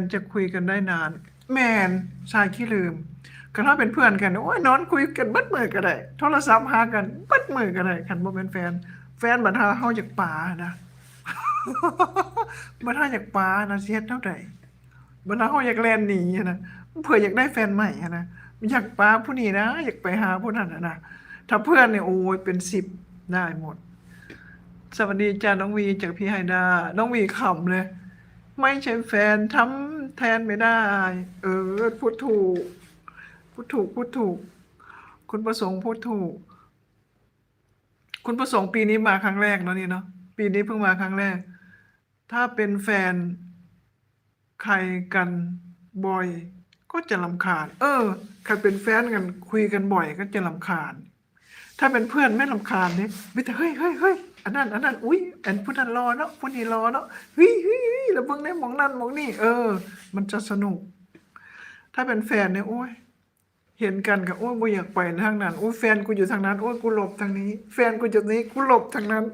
ນຈະຄຸຍກັນໄດ້ນານ. ແມ່ນ, ຊາຍຂີ້ລືມ. ຄັນເຮົາເປັນເພື່ອນກັນ, ໂອ້ຍ, ນອນຄຸຍກັນເບິດມື້ກໍໄດ້, ໂທລະສັບຫາກັນເບິດມື້ກໍໄດ້, ຄັນບໍ່ແມ່ນແຟນ. ແຟນບັດຫາເຮົາຢາກປານະ, ບັດຫາຢາກປານະ, ຊິເຮັດແນວໃດ? ບັດເຮົາຢາກແລ່ນໜີຫັ້ນນະ, ເພື່ອຢາກໄດ້ແຟນໃໝ່ຫັ້ນນະ, ຢາກປາຜູ້ນີ້ນະ, ຢາກໄປຫາຜູ້ນັ້ນຫັ້ນນະ. ຖ້າເພື່ອນນີ້ ໂອ້ຍ ເປັນສິບໄດ້ໝົດ. ສະຫວັດດີຈ້າ ນ້ອງວີ ຈາກພີ່ໄຮດ້າ. ນ້ອງວີຂຳເລີຍ, ໄມ່ໃຊ່ແຟນ ທຳແທນໄມ່ໄດ້. ເອີ ພູດຖືກ, ພູດຖືກ, ພູດຖືກ. ຄຸນປະສົງ ພູດຖືກ. ຄຸນປະສົງ ປີນີ້ມາຄັ້ງແລກເນາະນີ້ເນາະ, ປີນີ້ເພິ່ງມາຄັ້ງແລກ. ຖ້າເປັນແຟນໄຄກັນບ່ອຍກໍຈະລຳຄານ. ເອີ ຄັນເປັນແຟນກັນຄຸຍກັນບ່ອຍກໍຈະລຳຄານ. ຖ້າເປັນເພື່ອນແມ່ນລຳຄານເດ້, ມີແຕ່ ເຮີ້ຍ ເຮີ້ຍ ເຮີ້ຍ ອັນນັ້ນ ອັນນັ້ນ, ອຸ້ຍ ອັນຜູ້ນັ້ນຫຼໍ່ເນາະ, ຜູ້ນີ້ຫຼໍ່ເນາະ, ເຮີ້ຍ ເຮີ້ຍ ເຮີ້ຍ ລະເບິ່ງແດ່ໝ່ອງນັ້ນໝ່ອງນີ້. ເອີ ມັນຈະສະໜຸກ. ຖ້າເປັນແຟນນີ້ ໂອ້ຍ ເຫັນກັນກໍ ໂອ້ຍ ບໍ່ຢາກໄປທາງນັ້ນ, ໂອ້ຍ ແຟນກູຢູ່ທາງນັ້ນ, ໂອ້ຍ ກູຫຼົບທາງນີ້, ແຟນກູຢູ່ນີ້ ກູຫຼົບທາງນັ້ນ.